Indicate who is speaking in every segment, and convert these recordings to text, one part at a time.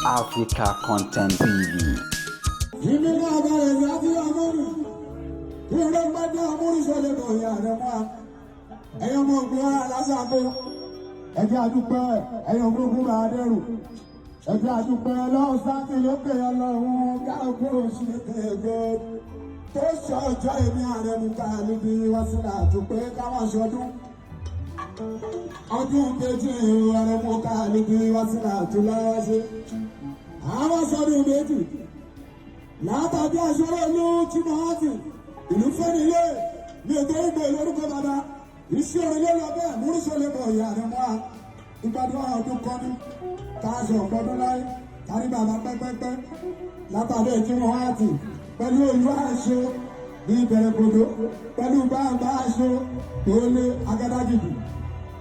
Speaker 1: Africa Content TV.
Speaker 2: Ìmí náà bẹ̀rẹ̀ sí àti ọmọdún. Ìrẹ́ gbẹ́dẹ́ ọmọdún bọ̀ ìyá rẹ̀ mọ́ a. Ẹ̀yin ọmọ ògùn ara lásàkó. Ẹ̀jẹ̀ àdúpẹ́ ẹ̀yin ògùn bá dẹ́rù. Ẹ̀jẹ̀ àdúpẹ́ lọ́wọ́ sáàtì lókè ọlọ́run káàkó oṣù kéèké. Tó ṣọjọ́ èmi ààrẹ mú ká níbi wá sílẹ̀ àtúpẹ́ káwọn ṣọdún. Ọdún kejì ààrẹ mú ká níbi wá sílẹ̀ àtúlọ́wọ́ sí. Àwọn sọdún méjì látàbí aṣọ́rọ̀ ìlú chimọ́ọ̀tì ìlú fẹ́nilé ní ètò ìgbò lórúkọ bàbá iṣẹ́ orin ló lọ bẹ́ẹ̀ múrísọ̀lẹ̀ bọ̀ ìyá rẹ̀ mọ́ a ìgbàdùn ọdún kọ́ni káàṣọ ọ̀pọ̀dún láyé kárí bàbá pẹ́pẹ́pẹ́ látàbí chimọ́ọ̀tì pẹ̀lú olú àṣọ ní ìbẹ̀rẹ̀ kodò pẹ̀lú bàbá àṣọ tó lé agádágìdì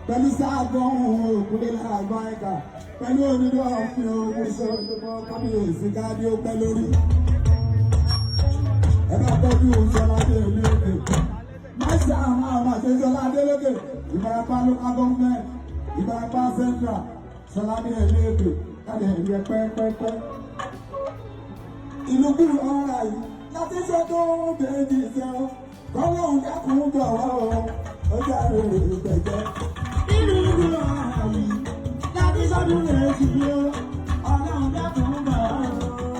Speaker 2: pẹ̀lú sáàgbọ́n òkúlé láàgbọ́n ẹ̀ka pẹ̀lú onídọ́ ọ̀fìn òmùsọ̀lẹ̀ bọ̀ kábíyèsí káàdì ó pẹ́ lórí ẹ bá tọ́jú Sọládé Olókè máṣá àwọn àwọn àti Sọládé Olókè Ìbàràpá local government, Ìbàràpá Central, Sọládé Olókè káde ẹ̀rí pẹ́pẹ́pẹ́. Ìlú kúrò ọ̀rá yìí láti ṣọdún méjì sẹ́wọ̀n kọ́lọ́hún dákun jọ̀wọ́ o ó jáde gbẹ̀jẹ̀.
Speaker 3: Ìlú kúrò ọ̀rá yìí láti ṣọdún méjì o ọlọ́run dákun jọ̀wọ́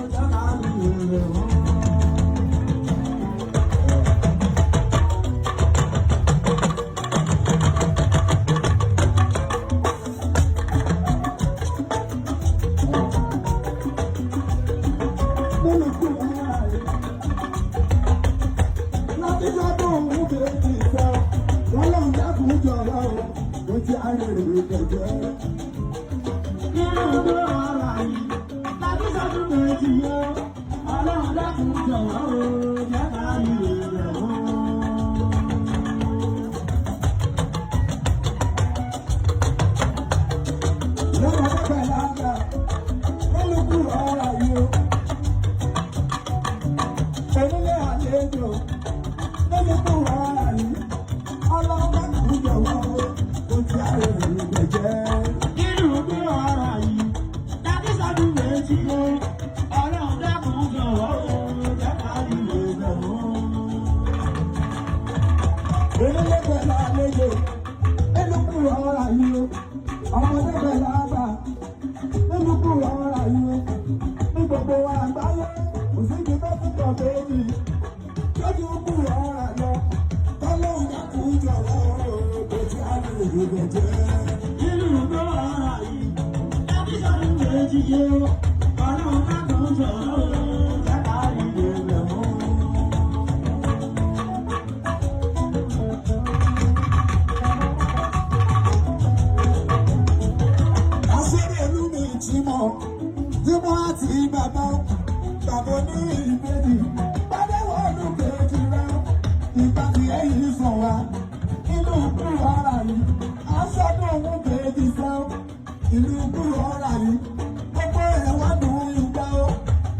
Speaker 3: o jọ̀ká lè rẹ̀ wọ́n.
Speaker 2: Nínú kúrò ọ̀rá yìí láti ṣọdún méjì sẹ́wọ̀n kọ́lọ́hún dákun jọ̀wọ́ o ó jáde gbẹ̀jẹ̀.
Speaker 3: Nínú kúrò ọ̀rá yìí láti ṣọdún méjì o ọlọ́run dákun jọ̀wọ́ o jọ̀ká lè rẹ̀ wọ́n.
Speaker 2: Lọ́wọ́ pẹ̀lú àgbà nínú ọ̀rọ̀ yìí o. Onílé àlejò nínú ọ̀rọ̀ yìí. Ọlọ́wọ́ kù jọ̀wọ́ o, kò tí a lè rí gbẹ̀jẹ̀.
Speaker 3: Nínú kúrò ọ̀rá yìí láti ṣọdún méjì o ọlọ́run dákun jọ̀wọ́ o jọ̀ká lè rẹ̀ wọ́n.
Speaker 2: Onílé pẹ̀lú àlejò nínú ọ̀rọ̀ yìí o. Ọmọdé pẹ̀lú àgbà nínú ọ̀rọ̀ yìí o. Ní gbogbo wa àgbáyé, kò sí ibi tó ti pọ̀ méjì. Lójú kú ọ̀rọ̀ lọ, tọ́lọ́hún dákun jọ̀wọ́ o, kò tí a lè rí gbẹ̀jẹ̀.
Speaker 3: Nínú kúrò ọ̀rá yìí láti ṣọdún méjì o ọlọ́run dákun jọ̀wọ́ o jọ̀ká lè rẹ̀ wọ́n.
Speaker 2: Àṣírí ìlú mi jímọ̀, jímọ̀ àti bàbá, bàbá ní ìbejì, bàdéwọ̀ ọdún kejì rẹ̀, ìgbà tí èyí sàn wá, inú kúrò ọ̀rà yìí, aṣọ́dún òun kejì sẹ́, ìlú kúrò ọ̀rà yìí, gbogbo ẹ̀ wá dùn ìgbà ó,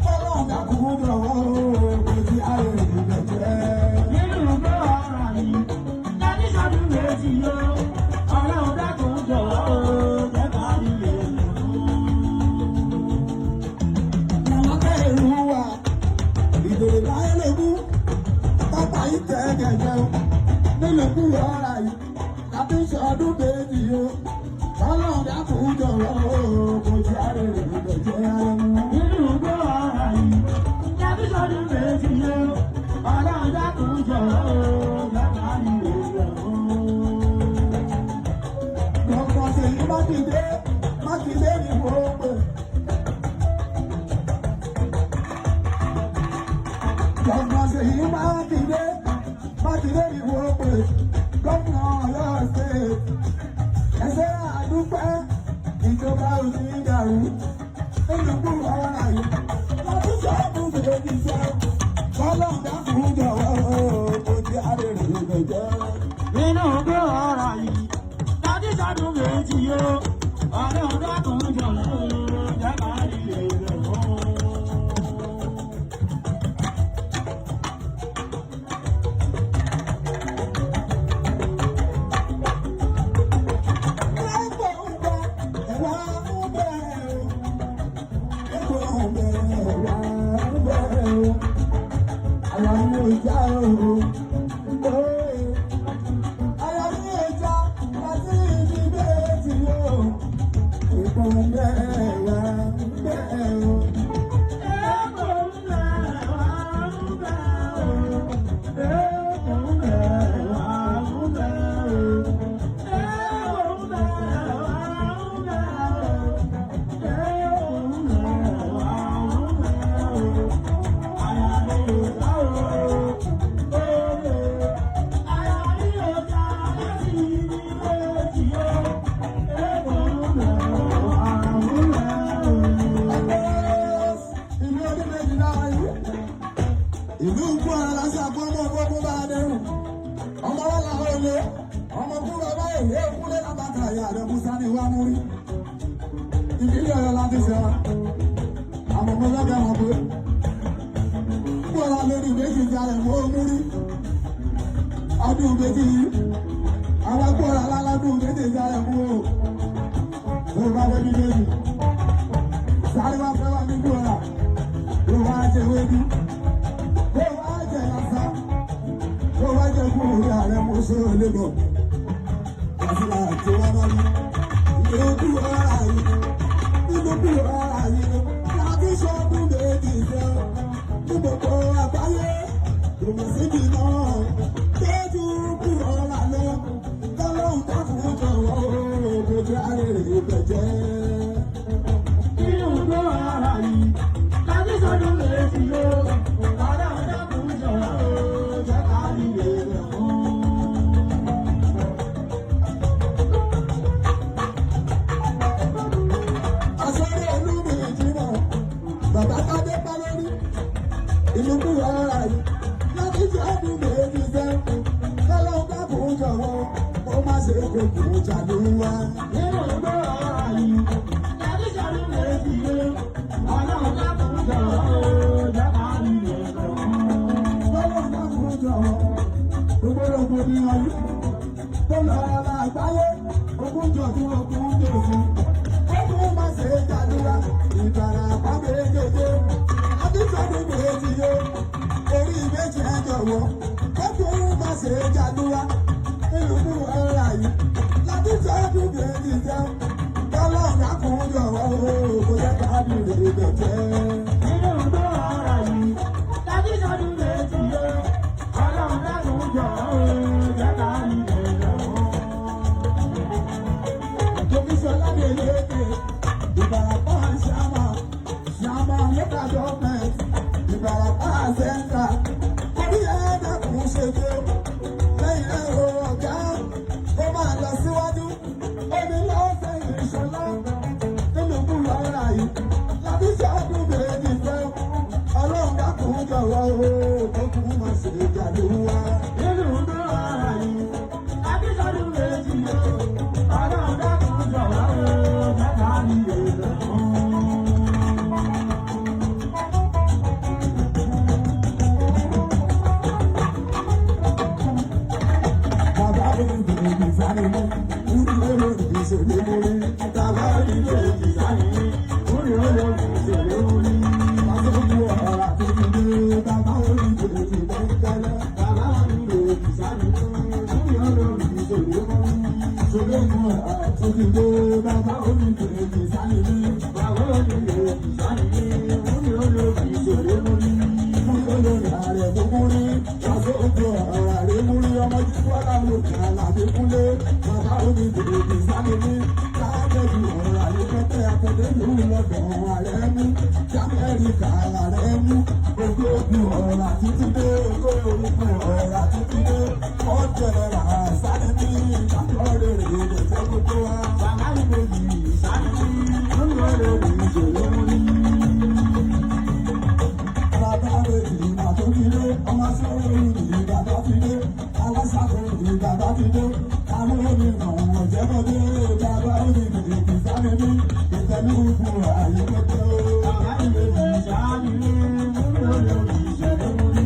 Speaker 2: kọ́lọ́hún dákun jọ̀wọ́ ó, kò sí ayé ìgbẹ̀jẹ̀.
Speaker 3: Nínú kúrò ọ̀rá yìí láti ṣọdún méjì o ọlọ́run dákun jọ̀wọ́ o jọ̀ká lè rẹ̀ wọ́n.
Speaker 2: Àwọn kẹrù wa ìbèrè láyé lógún pápá yìí tẹ gẹ̀gẹ́ o nílùú ọ̀rá yìí láti ṣọdún méjì o kọ́lọ́hún dákun jọ̀wọ́ o kò jẹ́ àrèrè ìgbẹ̀jẹ̀ ara mu.
Speaker 3: Nínú kúrò ọ̀rá yìí láti ṣọdún méjì o ọlọ́run dákun jọ̀wọ́ o jọ̀ká lè rẹ̀ wọ́n.
Speaker 2: Dr. Ṣèyí Mákindé, Mákindé ni mo pè. Dr. Ṣèyí Mákindé, Mákindé ni mo pè. Gómìnà Ọ̀yọ́ State. Ẹsẹ̀ àdúpẹ́ ìjọba ò ní dàrú. Nínú kúrò ọ̀rọ̀ yìí, láti ṣọ́ọ̀bù méjì sẹ́. Kọ́lọ́ọ̀dà dákun jọ̀wọ́ kò tí a lè rí gbẹ̀jẹ̀.
Speaker 3: Nínú kúrò ọ̀rá yìí láti ṣọdún méjì o ọlọ́run dákun jọ̀wọ́ o jọ̀ká lè rẹ̀ wọ́n.
Speaker 2: Ẹ̀wà ń bẹ̀ o. bẹ wá bẹ o. Àyà mi ò já o. Àyà mi ò já láti ibi méjì o. Èkó ń bẹ wá bẹ o.
Speaker 3: Èkó ń bẹ wá ń bẹ o. Èkó ń bẹ wá ń bẹ o. Èkó ń bẹ wá ń bẹ o. Èkó ń bẹ wá ń bẹ o. Àyà mi ò já o. Àyà mi ò já láti ibi méjì o. Èkó ń bẹ wá ń bẹ o.
Speaker 2: Ìlú ọdún méjì náà yìí. Ìlú Kwara lásán àpamọ́ ọgbọ́n bá a dẹrùn. Ọmọ wa làwọn olè. Ọmọ kúrò báyìí èyí kúlé lábàtà ìyá rẹ̀ Musa ní wàá mú rí. Ìbílẹ̀ Ọ̀yọ́ láti ṣe wa. Àwọn ọmọ lọ́gà wọn pé. Kwara lórí méjì jalè mọ́ mú rí. Ọdún méjì yìí. Àwọn Kwara láládùn méjì jalè mú o. Tó bá débi méjì. Sáré wá fẹ́ wá ní Kwara. Ló wá jẹ wédú. Ló wá jẹ lásán. Ló wá jẹ kúrò ní ààrẹ mú sí olébọ̀. Àfúrà tí wọ́n bá ní. Ìlú Kwara yìí. Ìlú Kwara yìí. Láti ṣọdún méjì sẹ́. Ní gbogbo àgbáyé. Kò mọ̀ síbi náà. Tẹ́jú Kwara lọ. Tọ́lọ́hún dákun jọ̀wọ́. Kò jẹ́ àrèrè ìbẹ̀jẹ́.
Speaker 3: Inú gbọ́ ara yìí, láti sọdún méjì o, ọlọ́run dákun jọ̀wọ́ o, jẹ́ ká rí rẹ̀ mú.
Speaker 2: Àsọ̀rọ̀ olúmi ìjìnà, bàbá Tádé pa lórí, ìlú kúrò ara yìí, láti ṣe ọdún méjì sẹ́, kọ́lọ́ bá kò jọ̀wọ́, ó má ṣe kó kò jàdú wá.
Speaker 3: Inú gbọ́ ara yìí, láti sọdún méjì o, ọlọ́run dákun jọ̀wọ́ o, jẹ́ ká rí rẹ̀ mú.
Speaker 2: Kọ́lọ́ bá kò jọ̀wọ́, gbogbo rògbòdìyàn yìí, tó lọ ara àgbáyé, ogún jọ̀dún ogún jòfin. Ogun má ṣe jàdúrà, ìbàràpá méjèèjì, láti ṣọdún méjì yó, orí méjì ẹ jọ̀wọ́. Ogun má ṣe jàdúrà, ìlú mú ọ̀rá yìí, láti ṣọdún méjì jẹ́. Tọ́lọ́ dákun jọ̀wọ́ o, kò jẹ́ ká bìrì ìbẹ̀jẹ́.
Speaker 3: Inú gbọ́ ara yìí, láti sọdún méjì o, ọlọ́run dákun jọ̀wọ́ o, jẹ́ ká rí rẹ̀ mú.
Speaker 2: Komisanna Deleke, Ìbàràpá Ṣàmà, Ṣàmà local government, Ìbàràpá Central, orí ẹ̀ẹ́dẹ́kùn ṣètò, lẹ́yìn ẹ̀rọ ọ̀gá, ó máa lọ síwájú, ó ní lọ́sẹ̀ ìṣọ̀lá, nínú kúrò ọ̀rà yìí, láti ṣáàdùn méjì fẹ́, ọlọ́run dákun jọ̀wọ́ o, tó kún máa ṣe ìjàdù wa.
Speaker 3: Inú gbọ́ ara yìí, láti sọdún méjì o, ọlọ́run dákun jọ̀wọ́ o, jẹ́ ká rí rẹ̀ mú.
Speaker 2: Bàbá olùdíje sáré mú, kúrú olùdíje lé mórí. Bàbá olùdíje sáré mú, kúrú olùdíje lé mórí. Pàṣẹ ọ̀rọ̀ àti ìdílé, bàbá olùdíje lẹ́ńtẹ́lẹ́. Bàbá olùdíje sáré mú, kúrú olùdíje lé mórí. Ṣọlẹ́gun ọ̀rọ̀ àti ìdílé, bàbá olùdíje sáré mú. Bàbá olùdíje sáré mú, kúrú olùdíje lé mórí. Olórí ààrẹ gbogbo rí, pàṣẹ ojú ọ̀rọ̀ ààrẹ mú rí ọmọ jíjọ́ aláwọ̀ kan láti kúnlé. Bàbá onídìrí sáré ní káàdẹ́bù ọ̀rọ̀ ààrẹ pẹ́pẹ́ akẹ́dẹ́lú lọ́dọ̀ ààrẹ mú. Jamẹ́ríkà ààrẹ mú. Ogógùn ọ̀rọ̀ àti túndé, ogógùn ọ̀rọ̀ àti túndé. Ọ̀jẹ̀rẹ̀ sáré ní ìgbàgbọ́ rere lè jẹ́ gbogbo wa.
Speaker 3: Bàbá ìbejì sáré ní olórí ìṣòro ní.
Speaker 2: Bàbá méjì bàbá ti dé, ọmọ sọ́rọ́ ìlú bàbá ti dé, aláṣàkó ìlú bàbá ti dé, àwọn onímọ̀ ọ̀jẹ̀bọ̀dé, bàbá onímọ̀ ìsáré ní ìtẹ̀lú fún ààyè pẹ́pẹ́ o.
Speaker 3: Bàbá ìbejì sáré ní olórí ìṣòro ní.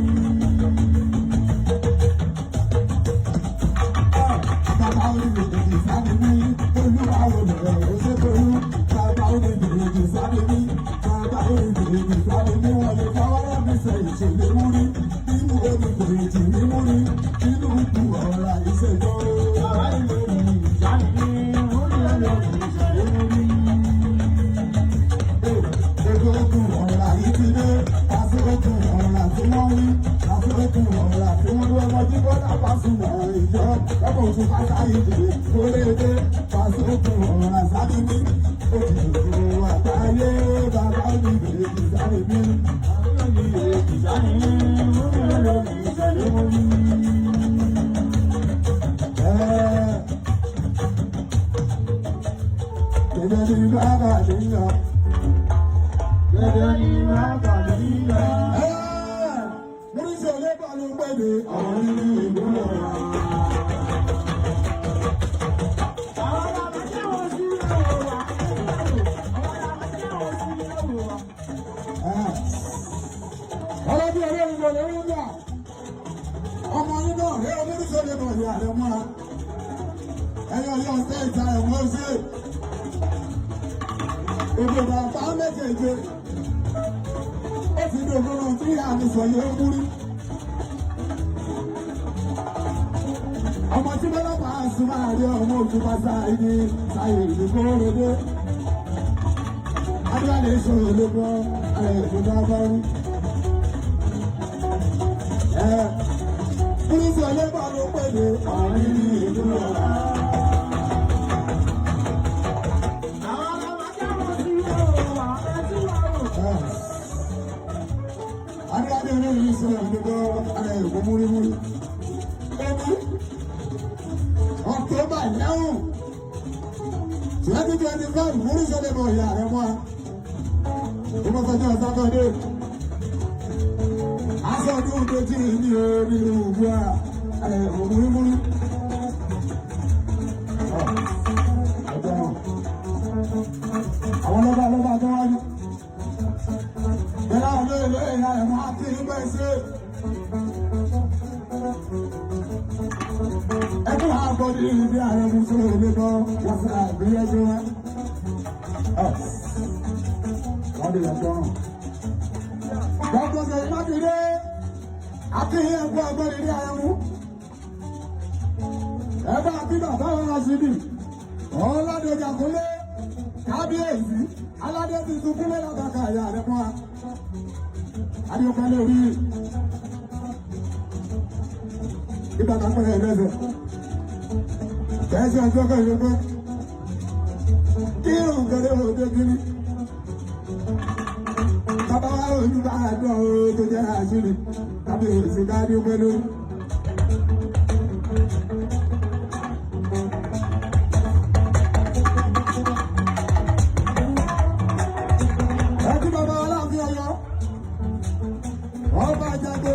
Speaker 2: Bàbá onímọ̀ ìsáré ní olúwa olè òṣèlú, bàbá onímọ̀ ìsáré ní bàbá Olùdíje sáré ní wọn lè fọwọ́rọ́ mi sẹ́yìn ṣe lè mú rí. Nínú olùkọ́ èjì ní mú rí. Nínú ikú ọ̀la ìṣèjọ́.
Speaker 3: Bàbá ìlú ìyá mi ní orí olórí ìṣẹ̀lẹ̀ mú rí.
Speaker 2: Egókun ọ̀la yìí ti dé. Pàṣẹ́kùn ọ̀la tí wọ́n wí. Pàṣẹ́kùn ọ̀la tí wọ́n wí. Ọmọ jí bọ́lá Pasuma ìjọ. Ẹ̀kọ́ oṣù pátá ìdè kórèdé. Pàṣẹ́kùn ọ̀la sáré ní. Òjijì àgbáyé bàbá mi bèrè sáré mi.
Speaker 3: Bàbá ìlú ìyá mi ní orí olórí ìṣẹ̀lẹ̀ mú rí.
Speaker 2: Gẹ́gẹ́ bí bàbá mi lọ.
Speaker 3: Gẹ́gẹ́ ní bàbá mi lọ.
Speaker 2: Múrísì olébà ló ń pèdè ọ̀rọ̀ nínú ìlú lọ́wọ́.
Speaker 3: Àwọn ọmọ tí wọ́n sí ọ̀rọ̀ wa. Àwọn ọmọ tí wọ́n sí ọ̀rọ̀ wa.
Speaker 2: Ọlọ́bí ọlọ́run lọ lórí ń gbà. Ọmọ yín náà rẹ Múrísì olébà ní ààrẹ mọ́ra. Ẹyọ yóò ṣe ìta ẹ̀wọ̀n ṣe. Òbí bàbá méjèèjì. Ó ti dògbòrò tí àmì sọ̀yẹ́ ó múrí. Ọmọ tí bọ́lá máa sùn máa rí ọmọ òkú pásá ìdí sáyé ìlú kóró dé. Adúlá sọ̀rọ̀ ló gbọ́ ara ẹ̀ ló bá bá rú. Ẹ Kúrísì ọlọ́pàá ló pèlè ọ̀rìn ní ìlú ọ̀la.
Speaker 3: Àwọn ọmọ tí wọ́n sí ọ̀rọ̀ wa. Àwọn tí wọ́n rò.
Speaker 2: Adúlá olórí sọ̀rọ̀ ló gbọ́ ara ẹ̀ kó múrímúrí. Ẹni October 11, 2025, Kúrísì ọlọ́pàá ìyá rẹ̀ mọ́ a. Ìmọ̀sọ̀jọ́ Sátọ̀dé. Aṣọ ọdún tó tí ní orí ìlú à òmùrímúrí. Àwọn lọ́ba lọ́ba tó wájú. Bẹ́lá ọdún ìlú ìyá rẹ̀ máa kí ní bẹ́ẹ̀ ṣe. Ẹkún àgbọ̀dì ìdí ààrẹ Mùsùlùmí bọ́ wọ́n sí àgbéyẹ́jọ́ wọn. Wọ́n lè yàtọ̀ ọ̀run. Dr. Seyi Makinde, Akéyé ẹ̀kọ́ ọgbọ́n ilé ayẹwo. Ẹ bá kí bàbá wa síbi. Ọládọjà kúnlé, kábíyèsí, aládé tuntun kúnlé lábàkà ìyá rẹ̀ fún wa. Adéọkọ lórí. Ìbàdàn pẹ̀lú ẹ̀lẹ́sẹ̀. Kẹ̀sì ọjọ́ kẹ̀sì pé kí irun kẹrẹ́ òde kiri. Bàbá wa olùbá àdó tó jẹ́ àṣírí tàbí èsì káàdì pẹ̀lú. Ẹkú bàbá wa láàfin Ọ̀yọ́, ọba àjàgbó,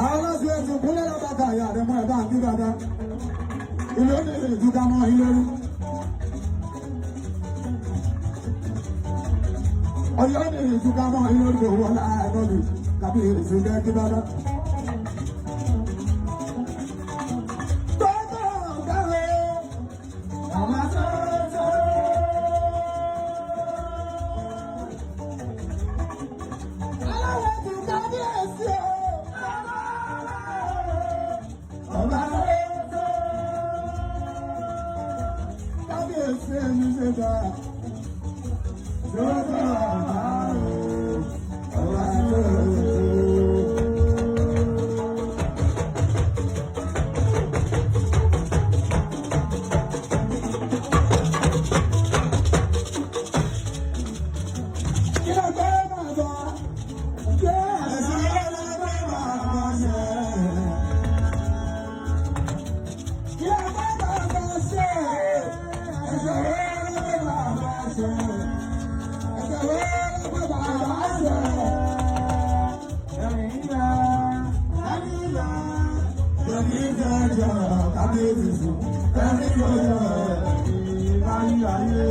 Speaker 2: àwọn aláṣẹ ẹ̀sùn kúnlẹ̀ lábàkà ìyá rẹ̀ mọ́ ẹ̀bá àti bàbá. Ilé ó lè túká mọ́ ilé rí. Ọ̀yọ́ ní ìtúká mọ́ ilé orí owó aláàbọ̀bì tàbí èsì gẹ́gẹ́ bàbá. Tọ́tọ̀ ọ̀gá o,
Speaker 3: Àwọn tó
Speaker 2: aláwọ̀ ti kábíyèsí o. Ọba tó kábíyèsí ẹni ṣe bá. Tọ́tọ̀ ọ̀gá o, ọba tó. Kí ló gbé bàbá? Ẹ̀sìn ló gbé bàbá ṣe. Kí ló gbé bàbá ṣe? Ẹ̀sìn ló gbé bàbá ṣe. Ẹ̀sìn ló gbé bàbá ṣe. Ẹ̀mí jẹjọ kábíyèsí sùn. Ẹ̀mí jẹjọ ìbáyé ayé.